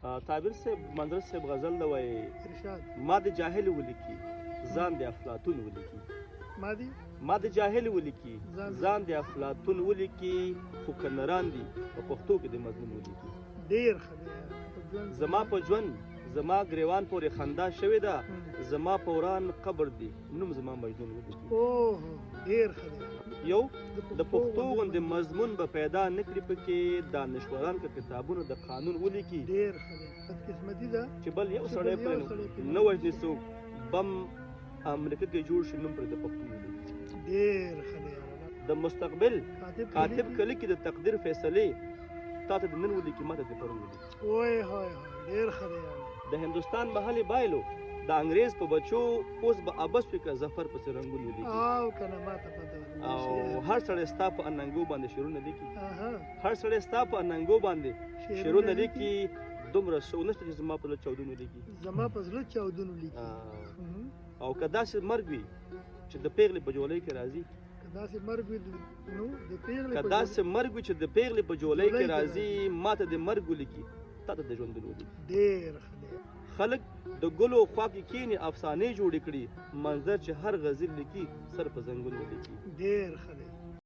تعبیر صاحب، منظر صاحب غزل د وایي. ارشاد. ما د جاهل ولیکي، ځان د افلاطون ولیکي. ما دي ما د جاهل ولیکي، ځان ځان د افلاطون ولیکي، خو کنران دي په پښتو کې د مضمون ولیکي. ډیر ښه دی په ژوند. زما په ژوند زما ګریوان پورې خندا شوې ده، زما په وران قبر دی نوم زما مجنون ولیکي. اوه، ډیر ښه دی. یو د پښتو غوندې مضمون به پیدا نکړي پکې دانشوران که کتابونه د قانون ولیکي. ډیر ښه دی، بدقسمتي ده چې بل یو چې سړی بل یو پرې سړی پرې نه وژني څوک، بم امریکا کې جوړ شي نوم پرې د پښتون ولیکي. ډیر ښه دی. د مستقبل کاتب کاتب کله کې د تقدیر فیصلې تا ته د نن ولیکي، ما ته د پرون ولیکي. وای هاي هاي، ډیر ښه دی یار. د هندوستان محلې بایلو د انګریز په بچو، اوس به ابس وي که ظفر پسې رنګون ولیکي. او کنه ما ته پته وه. او هر سړی ستا په اننګو باندې شعرونه لیکي. اها. هر سړی ستا په اننګو باندې شعرونه لیکي، دومره څه نشته چې زما په زړه چاودونه لیکي. زما په زړه چاودونو لیکي. او که داسې مرګ وي چې د پیغلې په جولۍ کې راځي، که داسې مرګ وي نو د پیغلې که په داسې مرګ وي چې د پیغلې په جولۍ کې جولۍ کې راځي، ما ته د مرګ ولیکي، تا ته د ژوندون ولیکي. ډیر ښه دی. خلک د ګلو خوا کې کښېني افسانې جوړې کړي، منظر چې هر غزل لیکي سر په زنګون ولیکي. ډیر ښه دی.